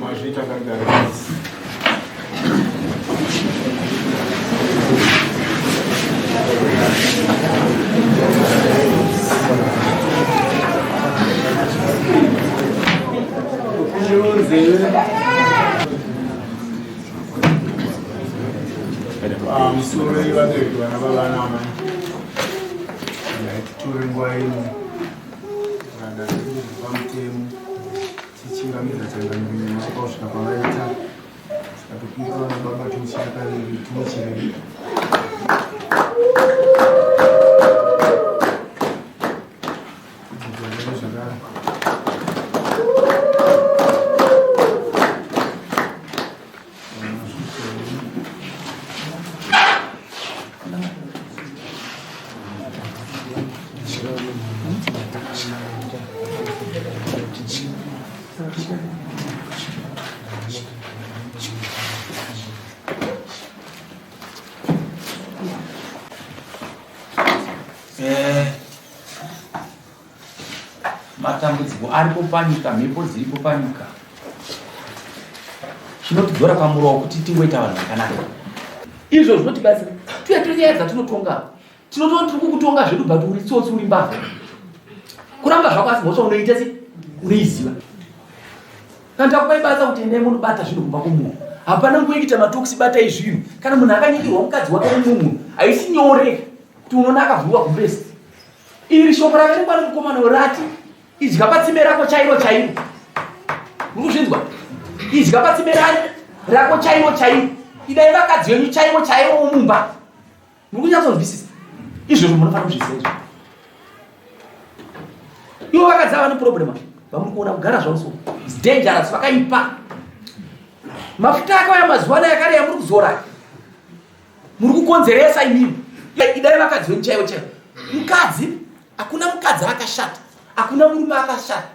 Mazvita kagara. Pamusoro vabereki vana baba naamai ngaititore nguva ino kuranda zvedu pamutemo tichingamidza changamire nyama kusvika kwavaita saka topika vana baba tinochira kaviri tinochirei zvakare. Eh, matambudziko aripo panyika mhepo dziripo panyika chinotidzora pamurowa kuti tingoita vanhu vakanaka izvo zvinotibatsira tuya tiri nyaya dzatinotonga tinotoona tiri kukutonga zvedu but uri tsotsi uri mbavha kuramba zvako asi mhosva unoita se unoiziva kana takupai basa kuti endai munobata zvinhu kumba kwomunhu hapana nguva yekuita matokisi batai zvinhu kana munhu akanyikirwa mukadzi wake nemumwe munhu haisi nyore kuti unoona akavhurwa gumbezi iri shoko raverengwa nemukomana rati idya patsime rako chairo chairo muri kuzvinzwa idya patsime rani rako chairo chairo idai vakadzi venyu chaivo chaivo mumba muri kunyatsonzwisisa izvozvo munofanira kuzviziva izvo ivo vakadzi ava neproblema vamuri kuona kugara zvavo so its dangerous vakaipa mafuta akauya mazuva anaya akare yamuri kuzora muri kukonzeresa imimi idai vakadzi venyu chaivo chaivo mukadzi hakuna mukadzi akashata hakuna murume akashata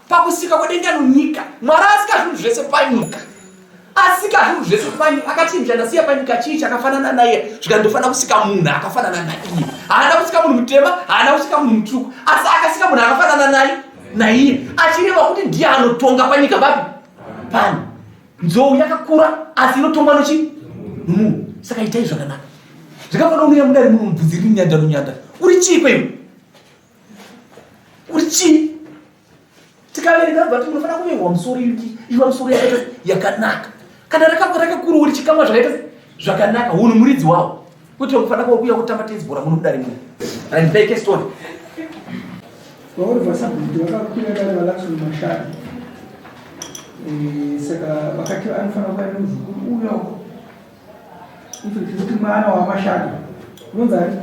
pakusika kwedenga nonyika mwari asika zvinhu zvese panyika asika zvinhu zvese panyika akati ndichandasiya panyika chii chakafanana naiye zvikandofanira kusika munhu akafanana naiye haana kusika munhu mutema haana kusika munhu mutsvuku asi akasika munhu akafanana naye naiye achireva kuti ndiye anotonga panyika papi pano nzou yakakura asi inotongwa nochi nomunhu saka itai zvakanaka zvakafanira unouya mudare muno mubvudzi riri nyanda nonyanda uri chii kweiwe uri chii tikaverenga bva tinofanira kuvengwa musoro iki iva musoro yakaita yakanaka kana rakakura uri chikamwa zvakaita zvakanaka hunhu muridzi wawo kwete kufanira kuuya kutamba tenzi bhora muno mudare muno randipeke story Vauri vasabhuti vakakwira dare vaLakson Mashari eh, saka vakati anofanira kuva nemuzukuru uyo infact kuti mwana waMashari unonzi ani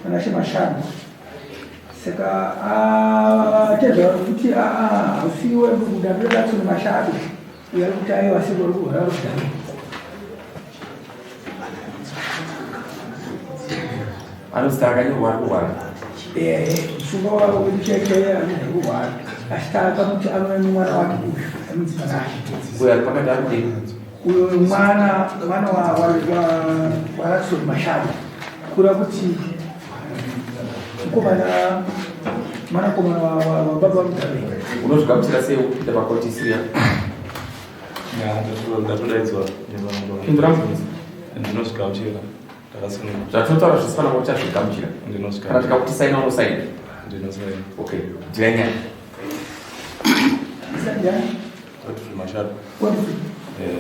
Panashe Mashari saka atezvara kuti hausiwe kubuda ndoLakson Mashari uyo ari kuti aiwa asi uri kurwara rudharo anozita akanyorwa ari kurwara musungwa wavo wedu chaichaiye anenge ari kurwara asi takamuti anouya nemwana wake uyu anonzi Panashe uyo ari pakati ari kudii uyo mwana mwana waRakson Mashaba kura kuti mukomana mwanakomana wababa vaMugabe unozvigamuchira sei kupinda pakoti isiri yako Ndatodaidzwa pindura mubvunzo ndinozvigamuchira ndakasununguka zvatinotaura zvese panapa uchazvigamuchira kana ndinozvigamuchira tikakuti saina unosaina ndinosaina okay ndira nyaya Godfrey Mashado Godfrey. Eh,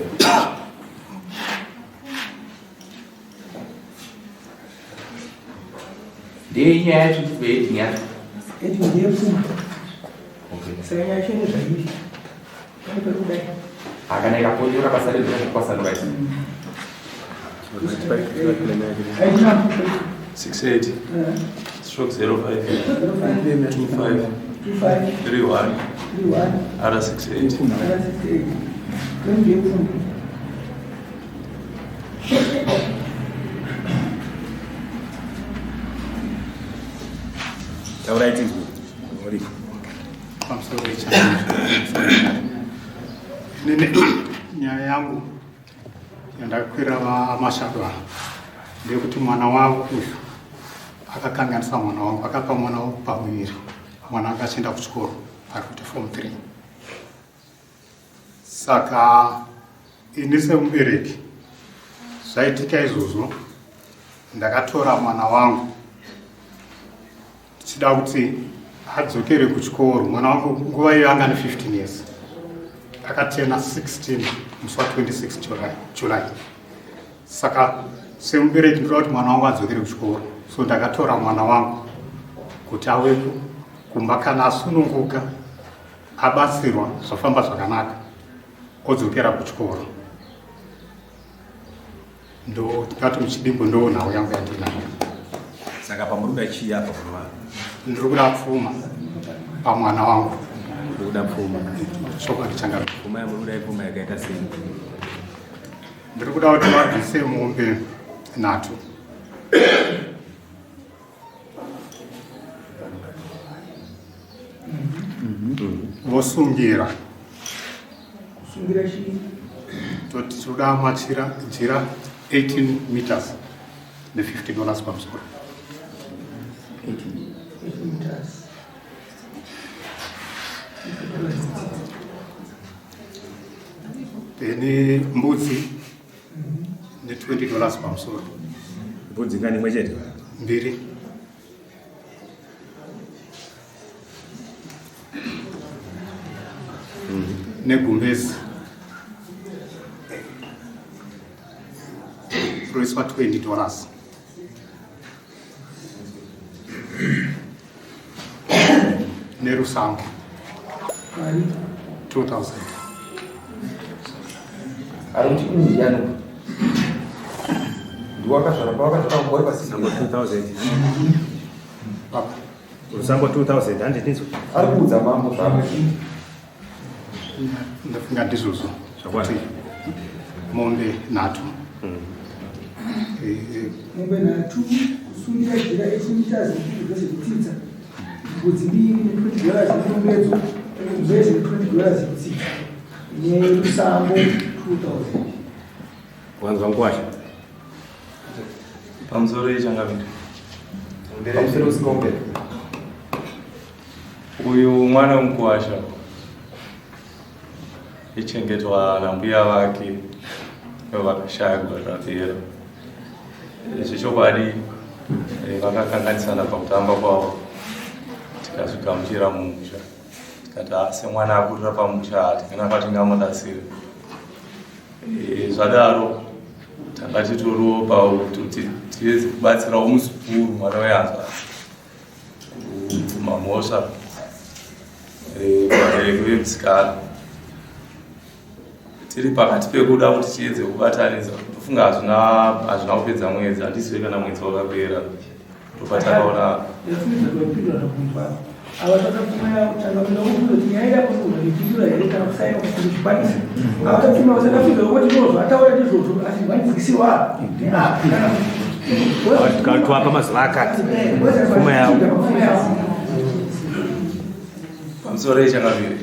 ndeye nyaya yacho tibve heading yacho Heading ndeyepfuma okay Saka nyaya yacho ine zvairi. Pane pari kudai. Akana ikaponyora basa redu rakukwasanura isi. Haina. 68 stroke 05 25 25 31 31 R68. R68. Ndiye Taurai tinzwe. Muri. Pamusoro wechangamire. Inini nyaya yangu yandakwira vaMashado ava ndeyekuti mwana wavo uyu akakanganisa mwana wangu, akapa mwana wangu pamuviri, mwana anga achienda kuchikoro ari kuita form 3. Saka ini semubereki zvaitika izvozvo ndakatora mwana wangu tichida kuti adzokere kuchikoro. Mwana wangu nguva iyo anga ne 15 years, akatena 16 musi wa 26 July. Saka semubereki ndoda kuti mwana wangu adzokere kuchikoro, so ndakatora mwana wangu kuti ave kumba, kana asununguka abatsirwa zvafamba zvakanaka odzokera kuchikoro. Ndo ndati muchidimbu ndo nhau yangu yandinayo. Saka pamuri kuda chii apa kunova? Ndiri kuda pfuma pamwana wangu. Muri kuda pfuma. Chokwadi changa. Pfuma yamuri kuda ipfuma yakaita sei? Ndiri kuda kuti vabvise mombe nhatu. Vosungira. Kusungira chii? Toti tinoda machira jira 18 meters ne 50 dollars pamusoro. 18 meters. Then mbudzi ne 20 dollars pamusoro. Mbudzi ngani imwe chete? Mbiri. Negumbezi roiswa 20 dollars. Nerusango Mari. 2000. Ari kuti ndiani? Ndiwakazvara pawakazvara mugore pasisi. Rusango 2000. Papa. Rusango 2000 handiti tinzwe. Ari kuudza mambo zvavo. Ndafunga ndizvozvo. Zvakwana. Kuti mombe nhatu. Mombe nhatu, kusungira jira 18 meters nekuti zvekutsitsa. Mbudzi mbiri ne 20 dollars yekurumbedzo, gumbezi ne 20 dollars yekutsitsa. Nerusambo 2000. Wanzwa ngwasha. Pamusoro yechangamire. Pamusoro usikombe. Uyu mwana wemukuwasha ichengetwa nambuya vake vakashaya gore rapera. Zvechokwadi vakakanganisana pakutamba kwavo, tikazvigamuchira mumusha, tikati "Ah, semwana akurira pamusha hatingana kwatingamurasira." Zvadaro tanga titoriwo pakuti tiedze kubatsirawo muzukuru mwana wehanzvadzi kubvuma mhosva vabereki vemusikana. Tiri pakati pekuda kuti tiedze kubatanidza, ndofunga hazvina kupedza mwedzi, handizive kana mwedzi wakapera, ndopatakaona Ndafundisa kupindura zvabvunzwa. Ava takapfuma changamira kubvunza kuti nyaya yako ipindura here kana kusaina kuti kuchikwanisa. Ava tapfuma vasakapindura kuti ndizvozvo ataura ndizvozvo asi vanzikisirwa. Tikatwapa mazuva akati. Pfuma yavo. Pamusoro yechangamire,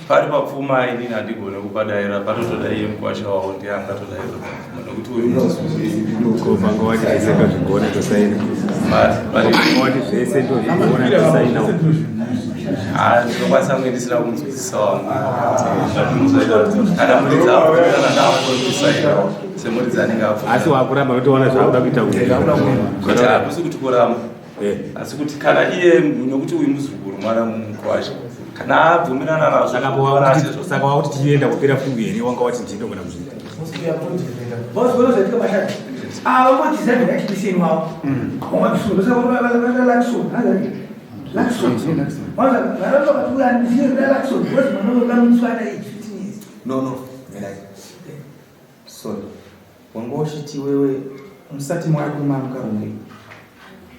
pari papfuma inini handigone kupadaira, patotoda iye mukwasha wavo ndiye angatodaira papfuma nekuti uyu muzukuru. Ko vanga wati zvese ndozvigona tosaina. Vanga wati zvese ndozvigona tosaina. Ndinokwanisa kunge ndisina kunzwisisa wangu kuti kana muridzi abvumirana naakusaina semuridzi anenge abvumira. Asi wakuramba notoona zvaakuda kuita Kuti hakusi kuti kuramba, asi kuti kana iye, nekuti uyu muzukuru mwana mukwasha, kana abvumirana nazvo. Saka wakuti tichienda kupera fungu here wanga wati ndinogona kuzviita. Vazviona zvaitika mashati. Ava vangoti design yachibiseni wavo. Vangatisunga. Saka vakalakisona. No, no, mirai. Sorry. Wanga uchiti iwewe musati mwari mukarongei.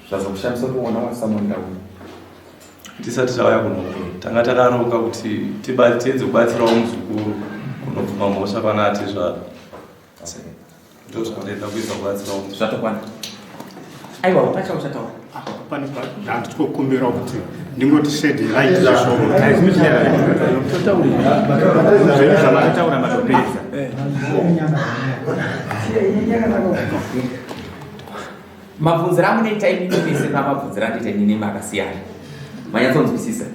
Zvazokushamisa kuona wasamonda uyu. Tisati tauya kunoku tanga takaronga kuti tiedze kubatsirawo muzukuru kunobvuma mhosva pana atezvara. Ndo zvandenda kuedza kubatsirawo muzukuru. Zvatokwana. Aiwa, pacha uchataura. Pane handitokumbira kuti ndingoti shed light zvishoma. Zvamataura matopedza. Mabvunziro amunoita imimi mese namabvunziro andoita inini makasiyana. Manyatsonzwisisa.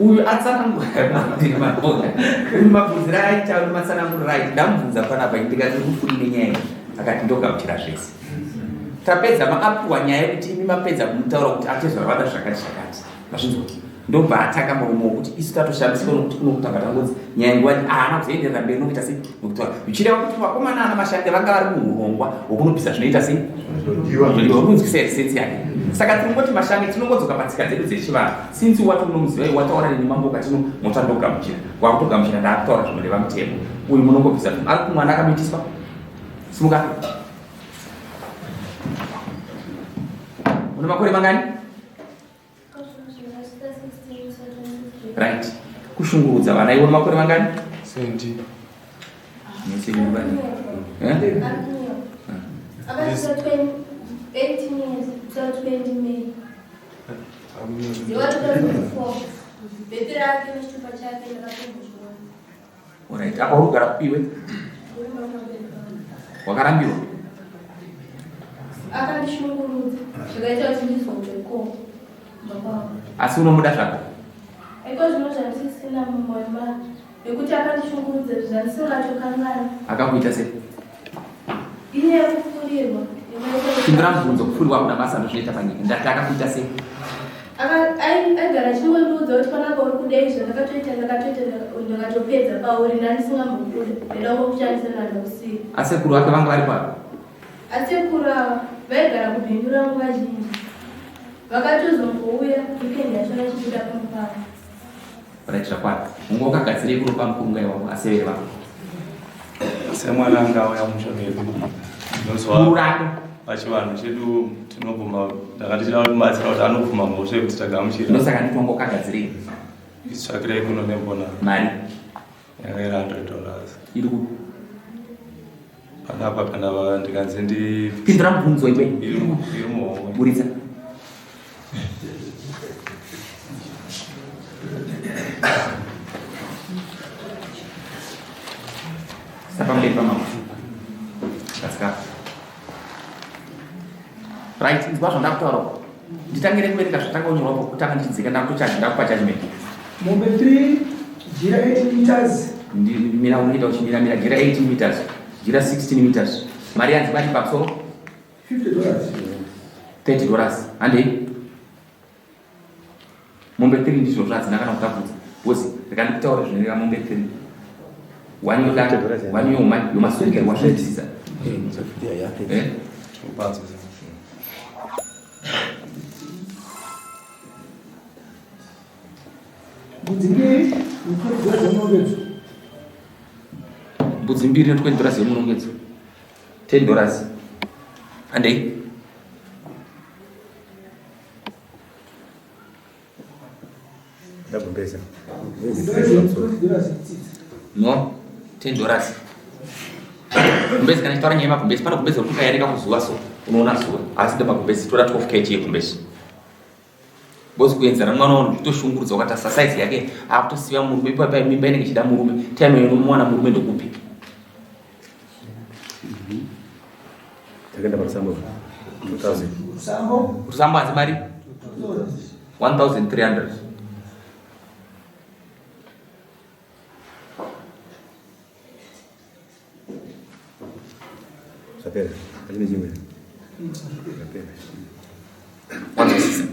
Uyu atsanangura uyu mabvunziro aita uyu matsananguriro aita ndamubvunza panapa ndikati uri kufuri nenyaya iyi akati ndogamuchira zvese. Tapedza makapiwa nyaya yekuti imi mapedza kumutaura kuti atezvara vada zvakati zvakati. Mazvinzwa? Ndobva atanga murume wokuti isu tatoshamisika nokuti kuno kutanga tangonzi nyaya nguva haana kuzoenderera mberi nokuita sei nokutaura zvichireva kuti vakomana ana mashande vanga vari muurongwa hwokunobvisa zvinoita sei zvodiwa kunzwisa here sensi yake. Saka tinongoti mashande tinongodzoka patsika dzedu dzechivanhu since wati unomuziva iwe wataura neni mambo ukati no mota ndogamuchira wakutogamuchira ndaakutaura zvinoreva mutemo uyu munongobvisa ari kumwana akamitiswa simuka une makore mangani? Right. Kushungurudza vana iwe makore mangani? 70. Eh? Akasvika 18 years, 20 May. Ndiwa 2004. Bhebhi rake nechitupa chake ndakatombozviona. Alright. Apa uri kugara kupiwe? Wakarambiwa? Akandishungurudza zvakaita kuti ndizobve ko. Asi unomuda zvako? Iko zvino zvandisisina mumwoyo mangu nekuti akandishungurudza zvandisingatokanganwi. Akakuita sei? Inyaya yekufurirwa. Pindura mubvunzo, kufurirwa hakuna basa ndozvinoita panyika. Ndati akakuita sei? Aigara achingondiudza kuti panapa uri kudei zvandakatoita ndakatoita ndakatopedza pauri ndandisingambokuda ndaida kungokushandisa ndandakusiya. Asekuru vake vanga vari papi? Asekuru ava vaigara kubhindura nguva zhinji. Vakatozongouya weekend yacho vachibuda pamba. Right, zvakwana. Unga wakagadzirei kuropa mukurunga iwavo asevere vako? Semwana anga auya musha medu. Mururami. Pachivanhu chedu tinobvuma ndakati chida kumubatsira kuti anobvuma mhosva yekuti tagamuchira. Ndosaka nditi wanga wakagadzirei? Itsvakirei kuno nembona. Mari. Yanga iri $100. Iri kupi? Panapa kana ndikanzi ndi Pindura mubvunzo iwe. Iri muhomwe. Buritsa. Sapa mberi pamama. Katsika. Right, inzwa zvandakutaura. Nditangire kuverenga zvatanga kunyorwa pokutanga ndichidzika ndakutochaji ndakupa judgment. Mombe 3 jira 18 meters. Mira unoita uchimira mira jira 18 meters. Jira 16 meters. Mari yanzi bati pamusoro? $50. $30. Handei? Mombe 3 ndizvo zvadzina kana kutapudza. Because rikandikutaura zvinoreva mombe 3. One yoda, one yoma, yomasungirwa zvinzwisisa. Eh? Mbudzi mbiri ne$20 yemunongedzo. Mbudzi mbiri ne$20 yemunongedzo. $10. Handei? Ndagumbeza. No, $10. Gumbezi kana chitaura nyaya yemagumbezi, pane gumbezi rekuti ukayanika kuzuva so, unoona zuva. Asi ndemagumbezi tora 12 kg yegumbezi. Bozi kuenzana mwana wanu kutoshungurudza ukatarisa size yake, akutosiya murume ipapo pa mimba inenge ichida murume. Time inomuwana murume ndokupi? Takaenda parusambo. 2000. Rusambo. Rusambo hanzi mari? 1300. Zvapera. Hachine chimwe. Zvapera. Wanzwisisa?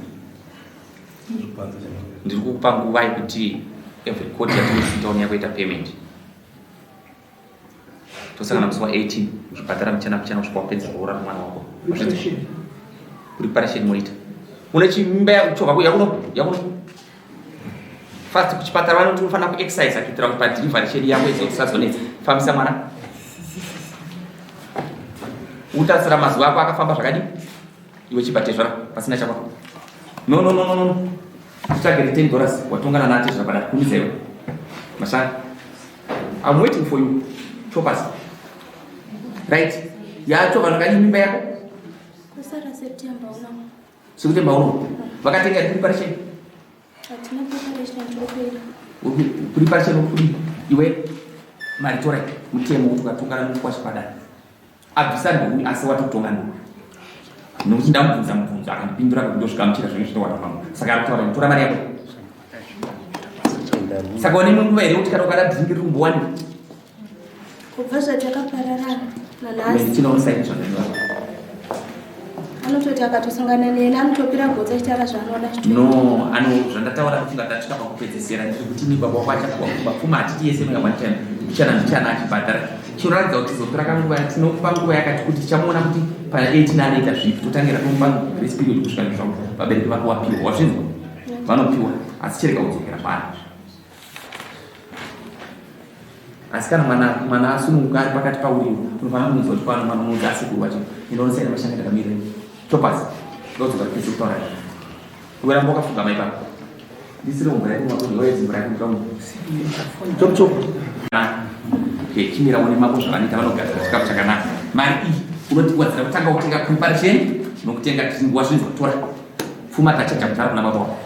Ndiri kukupa nguva yekuti every court yatinosita unyaya kuita payment. Tosangana musi wa 18 uchibhadhara muchana muchana kusvika wapedza roora remwana wako. Preparation. Preparation moita. Une chimba yakuchovha kuya kuno? Yakuno. Fast kuchipatara vanoti unofanira kuexercise kuitira kuti padelivery chedu yako izo usazonetsa. Fambisa mwana. Utarisira mazuva ako akafamba zvakadii? Iwe chibva tezvara pasina chako. No no no no no. Titsvagire 10 dollars watongana natezvara padare. Kumidza iwe. Mashanga. I'm waiting for you. Chopas. Right. Yatova zvakadii mimba yako? Kusara September uno. September uno. Vakatenga preparation. Hatina preparation tiri kuita. Preparation kuri iwe mari tora mutemo kuti ukatongana nomukwasha padare. Abvisa nduwi asi watotonga nduwi. Nokuti ndamubvunza mubvunzo akandipindura kuti ndozvigamuchira zvinenge zvinowana pamwe. Saka ari kutaura tora mari yako. Saka une imwe nguva here kuti kana ukada drink riri kumbowanika? Kubva zvatakapararana nanhasi. Chinosaini zvakanyora. Anototi akatosangana neni anotopira gotsi achitaura zvaanoda. No, ano zvandataura kuti ndatasvika pakupedzesera ndiri kuti ni baba wako achapuwa pfuma pfuma hatiti yese inoya one time mbichana mbichana achibhadhara chinoratidza kuti tizotora kanguva tinomupa nguva yakati kuti tichamuona kuti pa 18 anoita zvipi totangira tomupa grace period kusvika zvangu vabereki vako wapiwa wazvinzwa vanopiwa asi chirega kudzokera kwaari asi kana mwana mwana asununguka ari pakati pauriwo unofanira kumuudza kuti kwano mwana unoudza asekuru wacho inoonesa ine mashanga ndakamirira topasi ndodzoka tipedze kutaura iwe ramba wakafugama ipapo ndisire mvura yako mako iwe mvura yako mvura chop chop chimira une mako zvavanoita vanogadzira chikafu chakanaka mari iyi unotiwadzira kutanga kutenga preparation nokutenga nguva zvinhu zvokutora pfuma tachaja kudhara kuna baba wako.